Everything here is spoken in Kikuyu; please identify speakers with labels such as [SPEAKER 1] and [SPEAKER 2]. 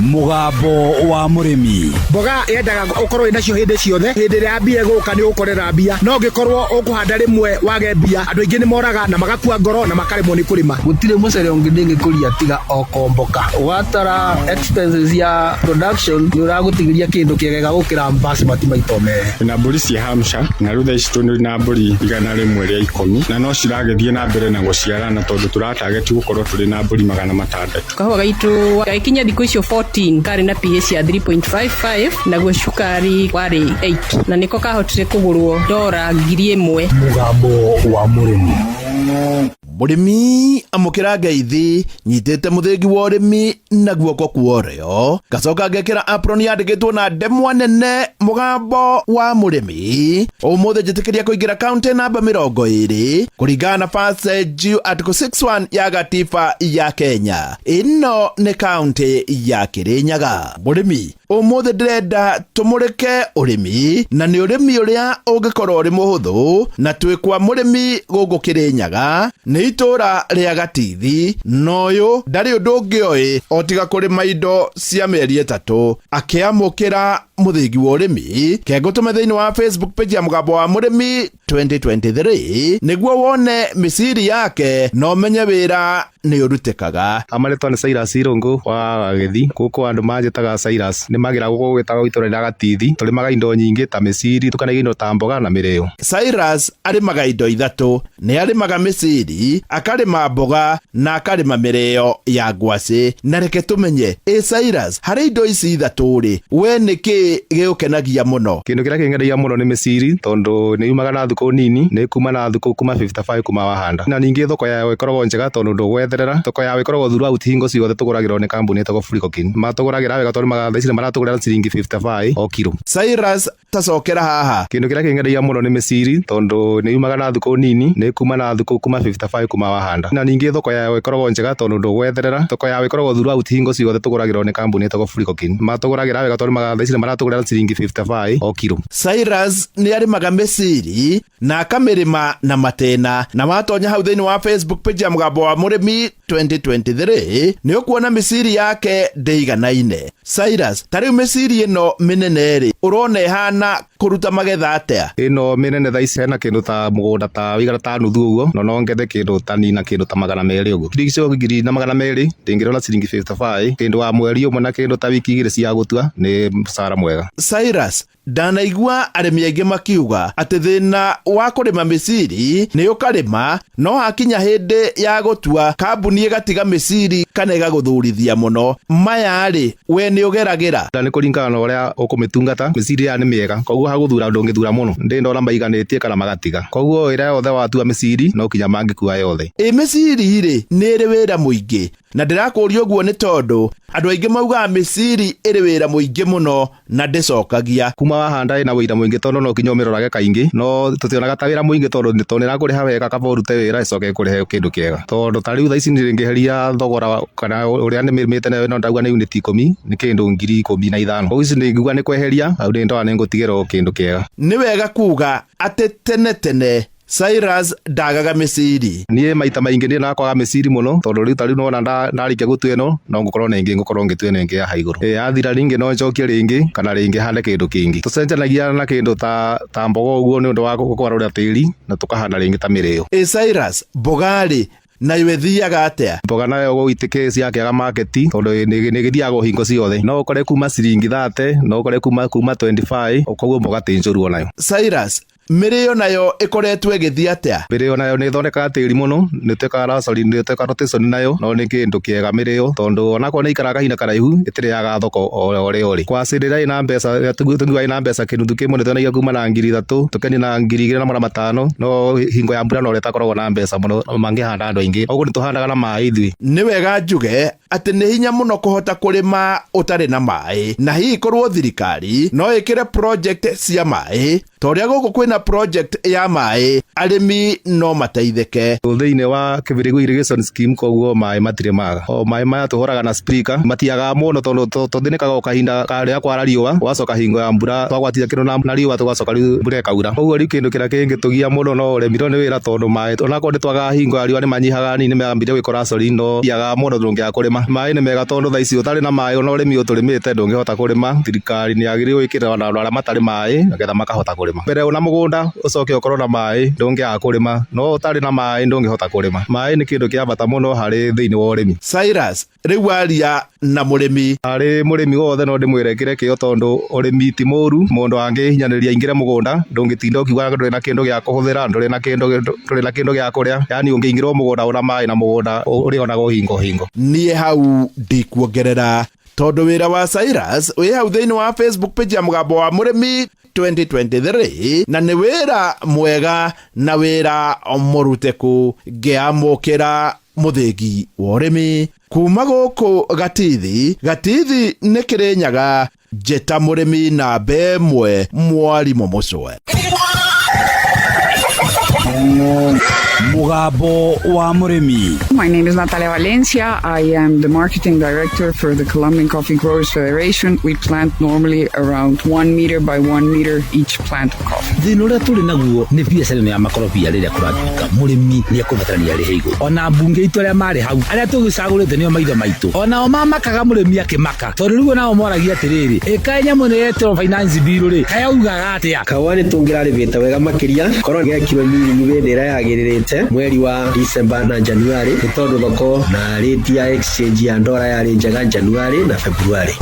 [SPEAKER 1] Mũgambo wa mũrĩmi.
[SPEAKER 2] Mboga yendaga ũkorwo wĩnacio hĩndĩ ciothe. Hĩndĩ ĩrĩa mbia ĩgũka nĩ ũgũkorera mbia, no ũngĩkorwo ũkũhanda rĩmwe wage mbia, andũ aingĩ nĩ moraga na magakua ngoro na makaremwo nĩ kũrĩma.
[SPEAKER 3] Gũtirĩ mũcere ũngĩ ndĩngĩkũria tiga o komboka. Watara expenses ya production nĩ ũragũtigĩria kĩndũ kĩega gũkĩra basmati maita merĩ.
[SPEAKER 4] Na mbũri cia Hampshire, na rĩu thaa ici tũrĩ na mbũri 110, na no ciragĩthiĩ na mbere na gũciarana tondũ tũratageti gũkorwo tũrĩ na mbũri 600.
[SPEAKER 5] Kahũa gaitũ gagĩkinya thikũ icio 14 karĩ na pH ya 3.55, naguo cukari warĩ 8, na nĩko kahotire kũgũrwo dora 1000.
[SPEAKER 1] Mũgambo wa mũrĩmi. Mũrĩmi amũkĩra ngeithi nyitĩte mũthĩgi wa ũrĩmi na guoko kwa ũrĩo, ngacoka ngekĩra apron yandĩkĩtwo na ndemwa nene mũgambo wa mũrĩmi. Ũmũthĩ njĩtĩkĩria kũingĩra kaunti namba 20 kũringana na passage article 61 ya gatiba ya Kenya. Ĩno nĩ kaunti ya Kĩrĩnyaga. Mũrĩmi, ũmũthĩ ndĩrenda tũmũrĩke ũrĩmi, na nĩ ũrĩmi ũrĩa ũngĩkorwo ũrĩ mũhũthũ, na twĩ kwa mũrĩmi gũkũ Kĩrĩnyaga, nĩ itũũra rĩa Gatithi, na ũyũ ndarĩ ũndũ ũngĩ oĩ o tiga kũrĩma indo cia mĩeri 3. Akĩamũkĩra mũthĩgi wa ũrĩmi, kengũtũme thĩinĩ wa Facebook page ya Mũgambo wa Mũrĩmi 2023 nĩguo wone mĩciri yake na ũmenye wĩra nĩ ũrutĩkaga.
[SPEAKER 6] Amarĩtwa nĩ Cyrus Irũngũ wa Gagĩthi. Gũkũ andũ manjĩtaga Cyrus. Nĩ magĩra gũkũ gwĩtagwo itũra rĩa Gatithi. Tũrĩmaga indo nyingĩ ta mĩciri, tukanagia indo ta mboga na mĩrĩo.
[SPEAKER 1] Cyrus arĩmaga indo ithatũ. Nĩ arĩmaga mĩciri, akarĩma mboga na akarĩma mĩrĩo ya ngwacĩ. Na reke tũmenye, ĩ Cyrus, harĩ indo ici ithatũ rĩ, we nĩ kĩ gĩgũkenagia mũno?
[SPEAKER 6] Kĩndũ kĩrĩa kĩngenagia mũno nĩ mĩciri, tondũ nĩ yumaga na thikũ nini, nĩ kuma na thikũ kuma 55 kuma wahanda. Na ningĩ thoko yayo ĩkoragwo njega tondũ ndũgwetherera. Thoko yayo ĩkoragwo throughout hingo ciothe, tũgũragĩrwo nĩ kambuni ĩtagwo Frikokin. Matũgũragĩra wega tondũ thaa ici maratũgũrĩra ciringi 55 o kiro.
[SPEAKER 1] Cyrus, tacokera haha.
[SPEAKER 6] Kĩndũ kĩrĩa kĩngenagia mũno nĩ mĩciri, tondũ nĩ yumaga na thikũ nini, nĩ kuma na thikũ kuma 55 kuma wahanda. Na ningĩ thoko yayo ĩkoragwo njega tondũ ndũgwetherera. Thoko yayo ĩkoragwo throughout hingo ciothe, tũgũragĩrwo nĩ kambuni ĩtagwo Frikokin. Matũgũragĩra wega tondũ thaa ici maratũgũrĩra ciringi 55 o kiro.
[SPEAKER 1] Cyrus nĩ arĩmaga mĩciri na akamĩrĩma na matĩna, na watonya hau thĩinĩ wa Facebook page ya Mũgambo wa Mũrĩmi 2023 nĩ ũkuona mĩciri yake ndĩiganaine. Cyrus, ta rĩu mĩciri ĩno mĩnene rĩ, ũrona ĩhana kũruta magetha atĩa?
[SPEAKER 6] Ĩno mĩnene thaa ici hena kĩndũ ta mũgũnda ta wĩigana ta nuthu ũguo, na no ngethe kĩndũ ta nina kĩndũ ta 200 ũguo. Ciringi icio 1200 ndĩngĩrona ciringi 55 kĩndũ wa mweri ũmwe na kĩndũ ta wiki igĩrĩ cia gũtua, nĩ mũcara mwega.
[SPEAKER 1] Cyrus, ndanaigua arĩmi aingĩ makiuga atĩ thĩna wa kũrĩma mĩciri nĩ ũkarĩma, no hakinya hĩndĩ ya gũtua kambuni ĩgatiga mĩciri kana ĩgagũthurithia mũno. Maya rĩ, we nĩ ũgeragĩra?
[SPEAKER 6] Nĩ kũringana na ũrĩa ũkũmĩtungata, mĩciri ĩrĩa nĩ mĩega, koguo hagũthura ndũngĩthura mũno. Ndĩ ndona maiganĩtie kana magatiga, koguo ĩrĩa yothe watua mĩciri no kinya mangĩkua yothe.
[SPEAKER 1] Ĩ mĩciri rĩ, nĩ ĩrĩ wĩra mũingĩ? Na ndĩrakũria ũguo nĩ tondũ andũ aingĩ maugaga mĩciri ĩrĩ wĩra mũingĩ mũno na ndĩcokagia.
[SPEAKER 6] Kuma wahanda ĩna wĩra mũingĩ tondũ no kinya ũmĩrorage kaingĩ, no tũtionaga ta wĩra mũingĩ tondũ nĩ ĩrakũrĩha wega, kaba ũrute wĩra ĩcoke ĩkũrĩhe kĩndũ kĩega. Tondũ ta rĩu thaa ici ndĩngĩheria thogora kana ũrĩa nĩmĩrĩmĩte nayo, no ndauga nĩ unit 10 nĩ kĩndũ 15,000. Koguo ici ndĩngiuga nĩ kweheria, hau nĩ ndona nĩ ngũtigĩrwo kĩndũ kĩega.
[SPEAKER 1] Nĩ wega kuga atĩ tene tene Cyrus ndagaga mĩciri.
[SPEAKER 6] Niĩ maita maingĩ niĩ nakwaga mĩciri mũno, tondũ rĩu ta rĩu nona ndarĩkia gũtua ĩno, no ngũkorwo na ĩngĩ ngũkorwo ngĩtua ĩno ĩngĩ ya haha igũrũ. Yathira rĩngĩ no njokie rĩngĩ kana rĩngĩ hande kĩndũ kĩngĩ. Tũcenjanagia na kĩndũ ta mboga ũguo nĩ ũndũ wa kũgarũra tĩri na tũkahanda rĩngĩ ta mĩrĩo.
[SPEAKER 1] Ĩ Cyrus, mboga rĩ, nayo ĩthiaga atĩa?
[SPEAKER 6] Mboga nayo gũitĩkĩ ciakĩaga market tondũ nĩ ĩgĩthiaga hingo ciothe. No ũkore kuma ciringi 30, no ũkore kuma 25, koguo mboga ti njũru onayo.
[SPEAKER 1] Cyrus, mĩrĩo nayo ĩkoretwo ĩgĩthiĩ atĩa?
[SPEAKER 6] Mĩrĩo nayo nĩ ĩthondekaga tĩri mũno, nĩ ĩtuĩkaga rotation nayo, no nĩ kĩndũ kĩega mĩrĩo tondũ onakorwo nĩ ĩikaraga kahinda karaihu ĩtirĩaga thoko o rĩ o rĩ. Ngwacĩ rĩrĩa ĩna mbeca, tũngiuga ĩna mbeca kĩnuthu kĩmwe nĩ twendagia kuma na 3000 tũkendia na 2500, no hingo ya mbura no rĩo ĩtakoragwo na mbeca mũno mangĩhanda andũ aingĩ. Koguo nĩ tũhandaga na maĩ ithuĩ.
[SPEAKER 1] Nĩ wega njuge atĩ nĩ hinya mũno kũhota kũrĩma ũtarĩ na maĩ, na hihi korwo thirikari no ĩkĩre project cia maĩ ta ũrĩa gũkũ kwĩna project ya maĩ, arĩmi no mateithĩke.
[SPEAKER 6] Thĩinĩ wa Kĩbĩrĩgũ irrigation scheme, koguo maĩ matirĩ maga. O maĩ maya tũhũraga na sprinkler matiagaga mũno tondũ tũthĩnĩkaga o kahinda karĩa kwara riũa, gwacoka hingo ya mbura twagwatithia kĩndũ na riũa tũgacoka rĩu mbura ĩkaura. Koguo rĩu kĩndũ kĩrĩa kĩngĩtũgia mũno no ũrĩmi no nĩ wĩra tondũ maĩ onakorwo nĩ twagaga hingo ya riũa nĩ manyihaga hanini, nĩ mambire gwĩkora no tiagaga mũno ndũngĩaga kũrĩma. Kũrĩma maĩ nĩ mega tondũ thaa ici ũtarĩ na maĩ ona ũrĩmi ũtũrĩmĩte ndũngĩhota kũrĩma. Thirikari nĩ yagĩrĩirwo ĩkĩre ona andũ arĩa matarĩ maĩ nĩgetha makahota kũrĩma. Mbere una mũgũnda ũcoke ũkorwo na maĩ ndũngĩaga kũrĩma, no ũtarĩ na maĩ ndũngĩhota kũrĩma. Maĩ nĩ kĩndũ kĩa bata mũno harĩ thĩinĩ wa ũrĩmi.
[SPEAKER 1] Cyrus rĩu aria na mũrĩmi.
[SPEAKER 6] Harĩ mũrĩmi wothe no ndĩmwĩre ekĩre kĩo tondũ ũrĩmi ti mũru, mũndũ angĩhinyanĩrĩria aingĩre mũgũnda ndũngĩtinda ũkiuga ndũrĩ na kĩndũ gĩa kũhũthĩra, ndũrĩ na kĩndũ gĩa kũrĩa, yani ũngĩingĩra mũgũnda ũna maĩ na mũgũnda ũrĩonaga ũhingo hingo.
[SPEAKER 1] Niĩ hau ndikuongerera tondũ wĩra wa Cyrus wĩ hau thĩinĩ wa Facebook page ya Mũgambo wa Mũrĩmi 2023 na nĩ wĩra mwega na wĩra mũrutĩku. Ngĩamũkĩra mũthĩgi wa ũrĩmi kuma gũkũ Gatithi. Gatithi nĩ Kĩrĩnyaga, njĩta mũrĩmi namba ĩmwe mwarimũ Mũcwe.
[SPEAKER 7] Mũgambo wa Mũrĩmi.
[SPEAKER 8] My name is Natalia Valencia. I am the marketing director for the Colombian Coffee Growers Federation. We plant normally around 1 meter by 1 meter each plant of coffee.
[SPEAKER 7] Thĩna ũrĩa tũrĩ naguo nĩ biacara ĩno ya makorobia. Rĩrĩa kũratuĩka mũrĩmi nĩ ekũbatarania arĩhe igũrũ, ona mbunge itũ arĩa marĩ hau arĩa tũgĩcagũrĩte nĩo maitho maitũ, onao mamakaga mũrĩmi akĩmaka, tondũ rĩu onao moragia atĩrĩrĩ, ĩkaĩ nyamũ ĩno yetĩrwo finance bill rĩ, kayaugaga atĩa?
[SPEAKER 9] Kaũa nĩ tũngĩrarĩmĩte wega makĩria korwo gekirwo mealing hĩndĩ ĩrĩa yagĩrĩrĩte mweri wa December na January, nĩ tondũ thoko na rate ya exchange ya ndora yarĩ njega January na February.